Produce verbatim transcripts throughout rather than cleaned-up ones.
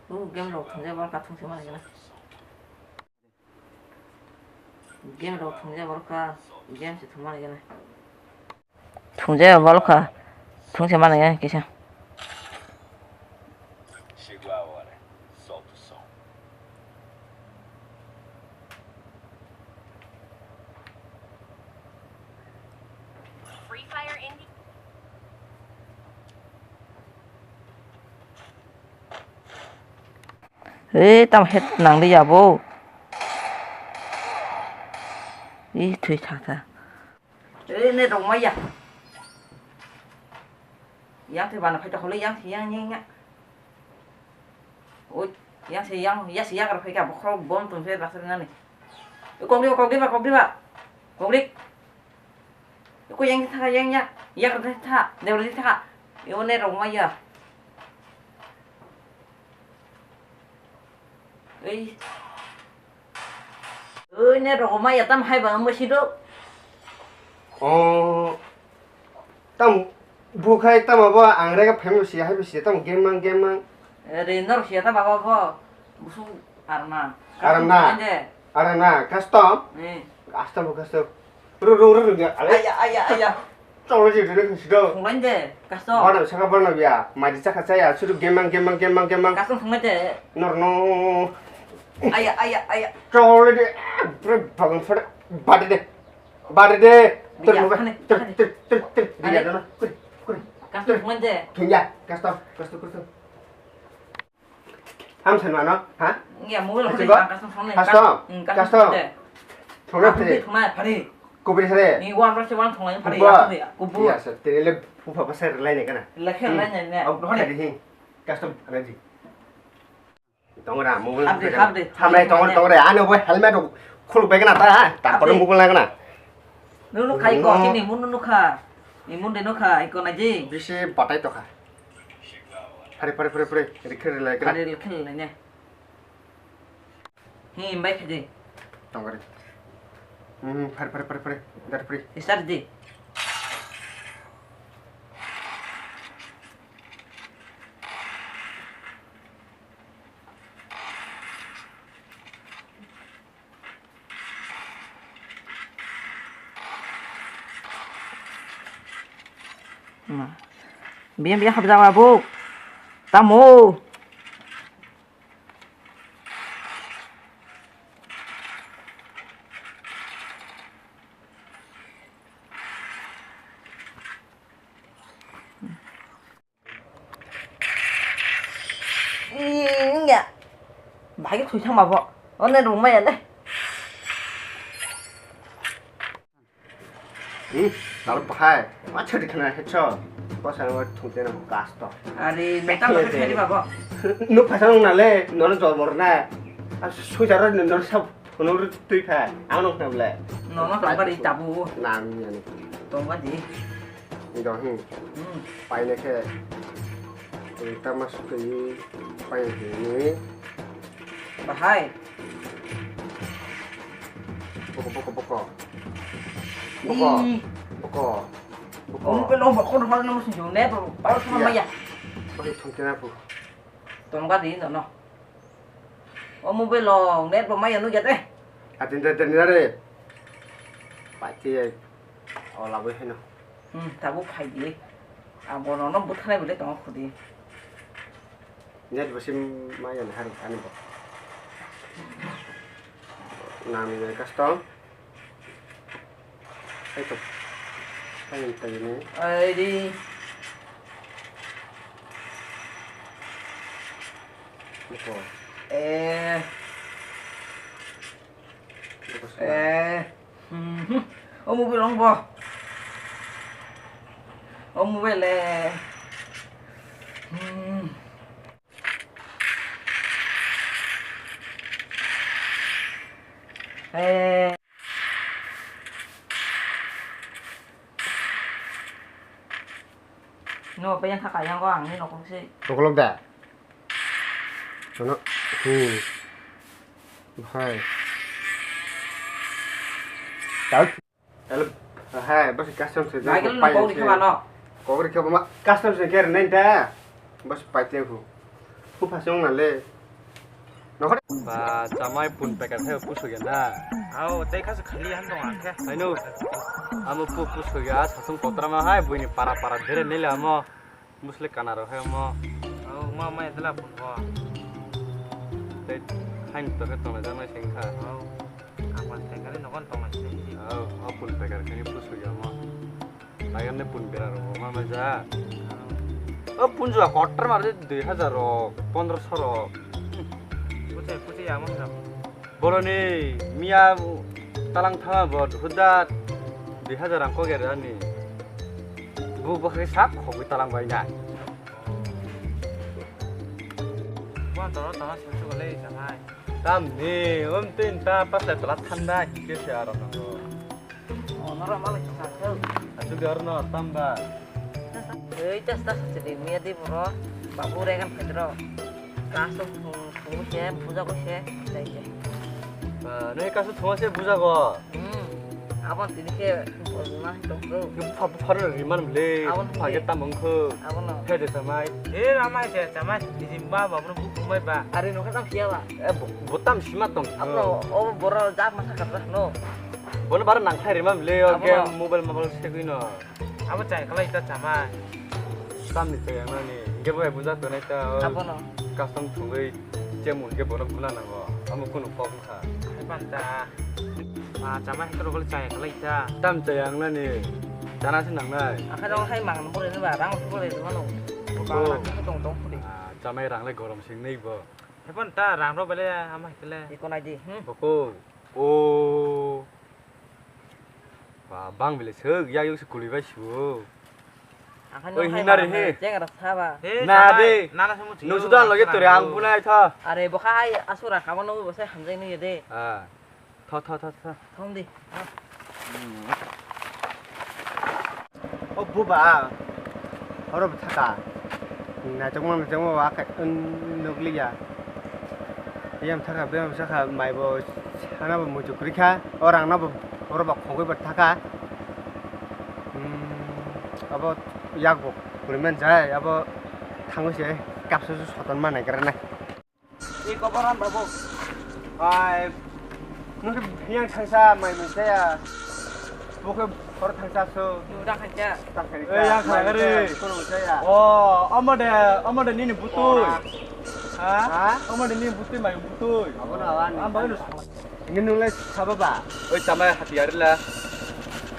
O game rok thungjak bal ka thung se mani gana. Game rok thungjak bal ka, game se thung mani gana. Thungjak bal ka, thung se mani gana kisa. Ei, tamo head nang di ya bo. Ih, thwi tha tha. Ei, net rok maya. Yang thwi bana phai ta hole, yang thwi yang, yang, yang. Oi, yang se yang, ya se yang rok phai ka bokhorok bom tong se rasa nani. Kok di, kok di ba, kok di ba. Kok di. Ko yang tha, yang ya, ya ka tha, de ri tha. Yo net rok maya. Ei. Oi, net rok maya tam hai ba mo sido. Oh. Tam bukhai tam abo ang rega phai mo siya hai bo siya tam game mang game mang. Re nor siya ta baba bo. Busu arna. Arna. Inde. Arna custom. Eh. Custom custom. Ru ru ru ru ya. Ale. Aya, aya, aya. Cholo je dene khasi do. Thunglai de, custom. Bana saka bana biya. Mai di chakha chaya. Sudu gemang gemang gemang gemang. Custom thunglai de. Nor no. Aya, aya, aya. Cholo de. Bre bagan fada. Bade de. Bade de. Ter Biya, mo ba. Khane, Ter khane. Ter ter ter. Biya Are. Dana. Kuri kuri. Custom thunglai de. Thungya. Custom custom custom. Ham sanmano, ha? Ya, mobile Hachi phone ba? Custom phone Custom? Hmm, custom Custom? Phone de. Thongna Aku phone. Di thongna phari. Kubri sare. Ni wan rase wan thongna phari Kubwa. Ya, aku ya. Kubu. Ya, sir. Tini le phu pha pasai relai ne kana. Lekhe Hmm. Relai ne ne. Au Rohane. Phari hi. Custom ready. Tongra, mobile Update, phone. Update. Hamrai tongor tongre. Ano bo helmet khuluk bai kana ta. Tapor Update. Mobile na kana. Nunu khai ko, Hmm. Kini mun nunu kha. Ni mun de nu kha, iko na ji. Bisi batai to kha. Phari, phari, phari, phari. Rikhe rilai kena. Phari rikhe rilai ne. Hi, bai khe di. Tongari. Hmm, phari, phari, phari, phari. Dar phari. Start di. Ma. Biang biang hapjama bo. Tamo. Iya. Bahai thwi thangma bo. One rung maya le. Hmm, nalo bahai. Ma chadi khana hecho. Ko sa ma thung tena gas to. Are, metal lo khani babo. Nu phasa nung nale, nono jol bor na. A sui jaro nono sab. Kono twi pha, ang nok na ble. Nono tongba di tabu. Nang ni ani. Tongba di. Ido hi. Hmm. Paine khe. Tama sukri paine ni. Bahai. Boko, boko, boko. Boko. Ih. Boko. Boko. Omo pe lo boko no hal no musin jone bro. Paro sama maya. Bagi thungkena bu. Tongba di nono. O mobile lo net bo maya nugya de. Atin de de nare. Paiti ai. O labui heno. Hmm, tabu phai di. Abo nono buthanai bole tong khudi. Net bo sim maya ni haru ani bo. Nang ni custom. Hai to. Hai to ni. Ai di. Buko. Eh. Buko sima. Eh. Hmm. O mobile long bo. O mobile le. Hmm. Eh. No, pa yang thaka yang ko ang ni no kong si. Kokolok da. Ano? Hmm. Hai. Tahu? Hello. Hai, bas custom se. Michael no kong ni kama no. Kok ri kama custom se ker nen ta. Bas paite hu. Hu phasong na le. Ba chamai pun packet hai pusuk ya na. Au, tei kha se khali han tong ang khe. Haino. Amo pu pusuk ya, sasung kotra ma hai buini para para dere nila amo. Musle kana rok hai amo. Au, ma ma ya dela pun bo. Tei hain to khe tong lai janai sing kha. Au. Ang wan tei kali nogon tong lai sing di. Au, o pun packet khe pusuk ya amo. Layan ne pun bera rok ma ma ja. O pun jua kotor mar de dui hajar rok, pondro so rok. Puche, puche ya mo sa. Boroni miya talang thama bo huda dui hajar ang koger ani. Bu bo khe sak khogwi talang bai na. Bo toro toro susu le jamai. Tam ni, um tin ta pas le tala thanda ke se aro na. Asuk di aro no tamba. Ei, tas tas sidi miya di boro. Babu regan pedro. Kaso se buja ko se. Dai je. Ba, nei kaso thuma se buja go. Hmm. Abon tini ke bolna tong ko. Ke pha pha ro riman le. Abon pha ke tini. Tam ko. Abon no. He de samai. He ramai se samai. Dijim ba babu no bu kumai ba. Are no ka tam kiya ba. Eh, bu-, butam sima tong. Abro, o boro jak masa katra no. Bono bara nang khai rima bile o. Abo game no. Mobile mobile segwi no. Abo chai khalai ta chamai. Tamni chai ang nani. Hingke bo bai buja tonai ta o. Abo no. Custom thungwi chemung hingke bono buna nango. Amo kunu kok wngkha. Hai panta. Ah, chamai hingke rogol chai khalai ta. Tam chai ang nani. Chana se nangnai. Akhai rong hai mangan bole ni ba rang bole ni mano. Boko. Ba rang tong tong pudi. Ah, chamai rang le gorom sing nei bo. Hai panta rang ro bele ama hikle. Iko nai di. Hmm. Boko. O. Ba, bang bile suk, ya yuk se kuli bai su. Akhai oi, no hai hinari ba he. Jeng ra saba. He, na sama, de. Nana se muti. Nung sudan loge tore ang bunai tha. Are bo khai asura kama no bo sai hamjai no de. Ah. Tha, tha, tha, tha. Thom di. O buba, oro bwthaka. Naitokma naitokma ba khe, nukliya. Biyam thaka, biyam thaka, maibo sana bo muchuk rikha, o rangno bo, oro bo khogwi bo thaka. Hmm, abo yakbo kuriman jai, abo thangwi se kapsa soton ma naigra nai. Ei koboran babu. Ai, nung ke yang thangsa mai mai saya. Buke hor thangsa so. Nung dah khanja. Tak kari. Eh, yang khanga re. Kono saya. Oh, amade, amade nini butui. Ha? Ha? Amade nini butui mai butui. Abo na wan. Am bagus. Ini nulai saba ba? Oi, tama hati hari lah.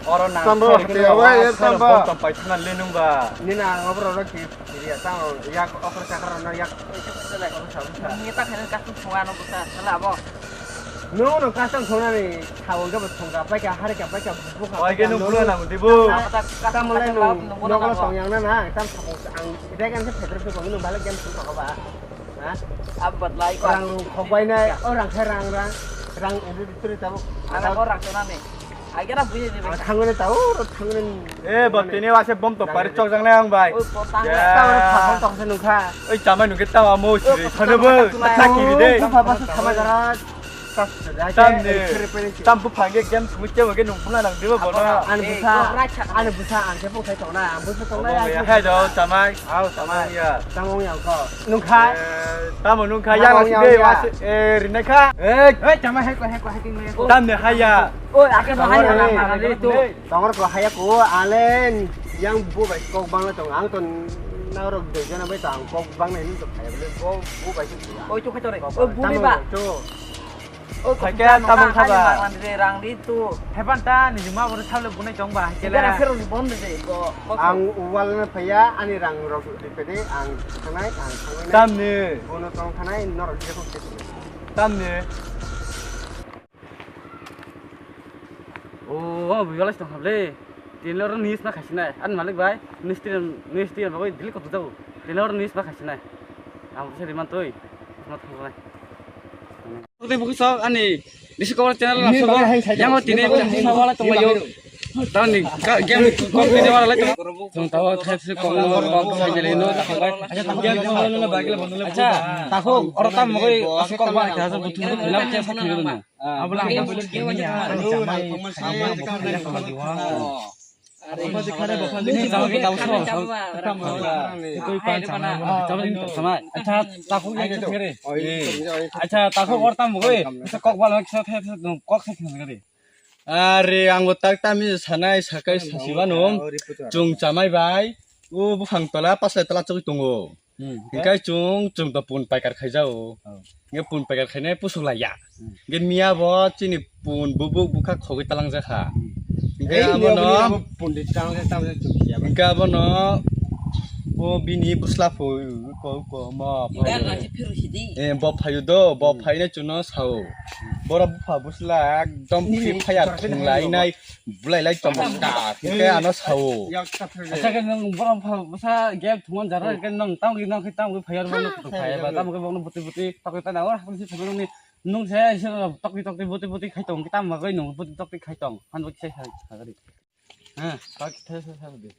Oro nang tamba sari hati kene awai, ya, tamba. Bom tam paithana lenung ba. Nina ang obro ro ki kiriya tang yak okra chakra no yak. Ni ta khaina kasung thunga no buta sala abo. No no kasung thunga ni thawang ga thunga paika hari ka paika buka. Oi ge nung bula nang dibu. Tam le nung nokla tong yang na na tam thawang ang ide kan se phedre phedre nung bala game thung thaka ba. Ha? Abat lai ko. Rang rung khok bai nai, o rang khe rang rang, rang ede turi tabo. Ana ko rang tona ni. Ai kena bui ni. Ang thangni tau, ro thangni. Eh, bo tini wase bom to pari chok jang le ang bai. Oi, potang. Ya. Tamo phakon tong se nungkha. Oi, chamai nungke tamo mo siri. Thane bo, ta kiri de. Ko papa se thama jara. Tam ni, tam buphang ge game thumui temo ge nung phuna nang dibo bono. Ani busa, ani busa ang khe bukhai tong na, ang busa tong na. Hai do chamai. Au chamai ya. Tamo yang ko. Nung kha. Tamo nung kha ya wasi de wasi, eh, rinai kha. Eh, chamai hai ko hai ko hai ting. Tam ni haya. Oi, ake bahai na na na tu. Tongor ko haya ko alen yang bu bai kok bang tong ang ton na rok de jana bai tang kok bang na ni to khai bo bu bai. Oi, tu khaitore. Oi, bu ni ba. Tu. O phaikhe tabung thaba. Rang di tu. Hepan ta ni juma boro sable bunai tong ba. Kela. Kela kero ni bon de go. Ang wal na phaya ani rang rok di pede ang thanai ang thanai. Tamni. Bono tong thanai norok di ko. Tamni. O, o biwala tong hable. Tini oro news ma khaisinai. Ani malik bai, news tiyan, news tiyan bagwi delete kotor jago. Tini oro news ma khaisinai. Ang se riman twi. Ma thangsinai. Tei buku sok ani bisi kobor channel ni sok. Yang tini buku sok wala tong yo. Tani game kok tini wala lai tong. Tong tawa thai sri kok no kok sai jale no. Acha, tako oro tam mogoi asok kok ba kha butu. Lam kya sa kiri no. Abla ang bapun kini ya, ang chamai, ang bapun kaya kama diwa. Acha, takhuk or tam bugui. Acha, kok bal kisa the the kok se khna gari. Are, ang bo tak tami sanai sakai sasiba nung. Chung chamai bai. O buphang tola paslai tola chogwi tongo. Hmm. Hinkhe chung, chung to pun paikar khaijao. Oh. Hinkhe pun paikar khainai pusuk laiya. Hmm. Hinkhe miya bo chini pun bubuk bukha khogwi talang jakha. Hmm. Hinkhe ei abono miya bo pun di talang jakha, talang jakha chung siya ba. Hinkhe abono bo bini bwsla phu ko, ko, mo, phu. Hinkhe ang se phiru sidi. Eh, bo phayu do, bo phainai chuno sao. Borok bupha bwsla ekdom free fire thung lainai. Bulai lai tongmo ka, hinkhe ano sao. Acha khe nwng borok bwsa game thumon jara khe nwng tamgwi nwng khe tamgwi phayar bo nwng phayar ba tamgwi bo nwng buti buti tokwi tana ora hakli si thumon ni nwng se se tokwi tokwi buti buti khai tong tam bagwi nwng buti tokwi khai tong han buti sai sai sagari. Ha, tak thai sai sai di.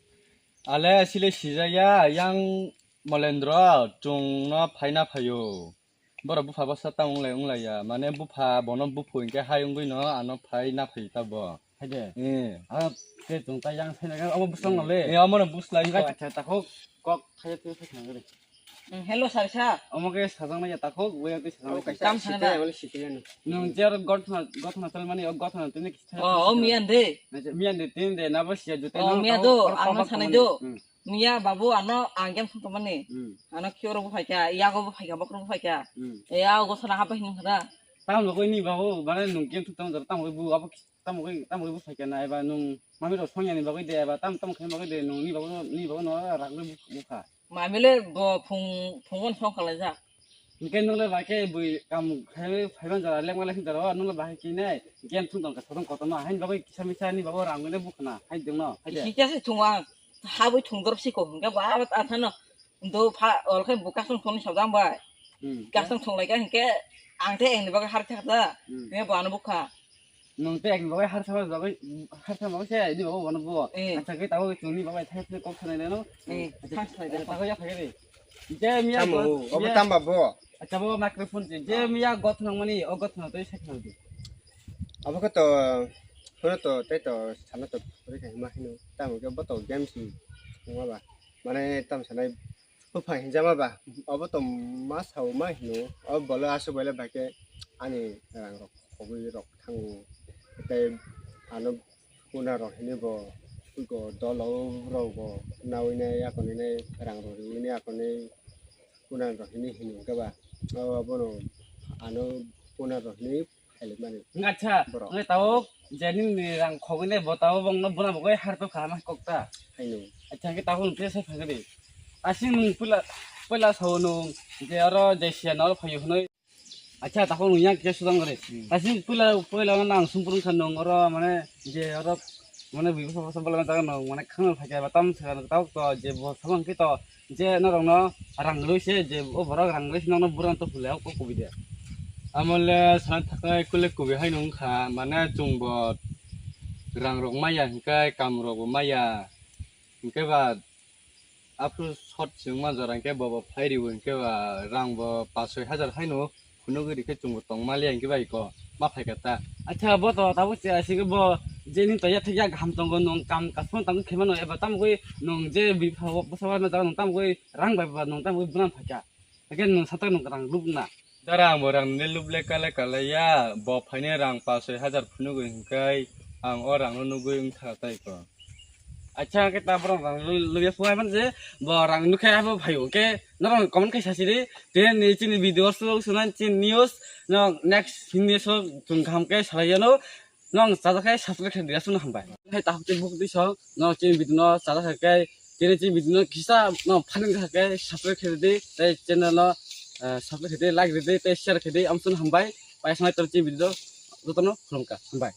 Ale sile sijaya yang Molendro chwngno phaina phaio. Borok bupha bwsa tamo wnglai wnglaiya, mane bupha bono buphu hinkhe hai wngwi no ano phai na phai ta bo. Hai de. Eh. Ah, ke chwng ta yang sai na omo bwswng no le. Eh, omo no bwslai. Ga ta ta kok kok khai tu sai na gari. Hello sir sir. Omo ke sajang na ya ta kok, we ke sajang. Kam sana da. Nwng jer gotna gotna tal mani o gotna tini. Oh, oh, miyan de. Miyan de tin de na bo siya jute. Oh, miya do, ang na sanai do. Miya babu ano ang game thung tongmani. Hmm. Ano khe oro bo phaikha, yago bo phaikha, bokhorok bo phaikha. Hmm. Ya go sana hapa hin khada. Tamo koi ni babu, bana nung game thung tong tamo koi bu abo tamo koi tamo koi bo phaikha na eba nung mami ro songya ni bagwi de eba tam tam khe bagwi de nung ni babu ni babu no rak le bu kha. Mami le bo phung phung bon song khala ja. Hinkhe nung le bai khe bui kam khai phaiban jora lengma lengma jora nung le bai khe nai game thung tong kha sotong kotorma hain bagwi kisa misa ni babu rang le bu khna hai dong no hai de. Kisa se thung ang. Habwi thung dorop siko hinkhe ba athano do pha olkhe bo custom thungni sabjang bai. Hmm. Custom thunglai kha hinkhe ang the engni bagwi har thak da. Hmm. Hinkhe bo ano bukha. Nwng the engni bagwi har thak bagwi har thak bagwi se ni bagwi bono bo. Eh. Acha khe tabuk chwngni bagwi thai thai kok sanai leno. Eh, acha, thang sanai acha, leno. Tabuk ya phai re. Je miya tamo, go, obo miya tamba bo. Acha bo microphone je, je miya gothnang mani o gothnang tei sai khna di. Abo khe to, hono to, tei to, sana to, ori khai ma hino, tamo khe bo to game si, wngma ba, mane tamo sanai, buphang hinjama ba, obo to ma sao ma hino, o bole aswk bole bai khe ani rang rok khogwi rok thango, tei ano kuna rok hini bo, tei bo dolo rok bo nawi nai, yakoni nai, rang rok riwi nai, yakoni kuna rok hini hino khe ba, o bono ano kuna rok hini. Khailai mani. Acha, borok. Ngai tao, je nini rang khogwi nai bo tao bongno buna bo goi har to kha ma kok ta. Haino. Acha, ngai tao nung tesa phagri. Asing nung pula, pula sao nung, je oro je sia nol phayu hnoi. Acha, tao nung yang kisa sudang gori. Hmm. Asing pula, pula nang sumpurung kha nung oro mane, je oro mane bui bwsa bwsa bwla jaga nung mane khang phai kha ba tam sa tao to je bo samang khe to. Je norokno rang rwi se, je o borok rang rwi se nokno burano to phulai o kok kubui de. Amo le sana thakai kule kubui haino wngkha, mane chwngbo rang rok maya hinkhe kam rok bo maya hinkhe ba aphuru short se wngma jora hinkhe bobo phai rwo hinkhe ba rang bo pash soi hajar haino. Phunugwi rikhe chwngbo tongma le hinkhe bai ko ma phaikha ta. Acha, bo to tabuk se asik bo je nini to yathek ya kaham tongo, nwng kam kasung tangwi khaimano eba tamgwi nwng je bipha o bwsa bai ma jaga nwng tamgwi rang bai ba nwng tamgwi bwna phaikha. Hake nwng satak nwng rang lubna. Dara ang bo rang ni luble kale kale ya, bo phaini rang pash soi hajar phunugwi hinkhe ang o rang no nugwi wngkha tai ko. Acha, hake ta borok rang lu-, lubya phunai man je, bo rang nukhe abo phaio, hake norok comment khai sasi di, tei ni chini video so sunai chini news, no next news o chwng kaham khe salai yano, no chajak khe subscribe khe dia sunu hambai. Hai ta hokti buk di so, no chini video no chajak khe, tei chini video no kisa no phaning khe subscribe khe di, tei channel no, eh, subscribe khe di, like di, tei share khe di, amsun hambai, pai sanai tor chini video jotono khulumkha, hambai.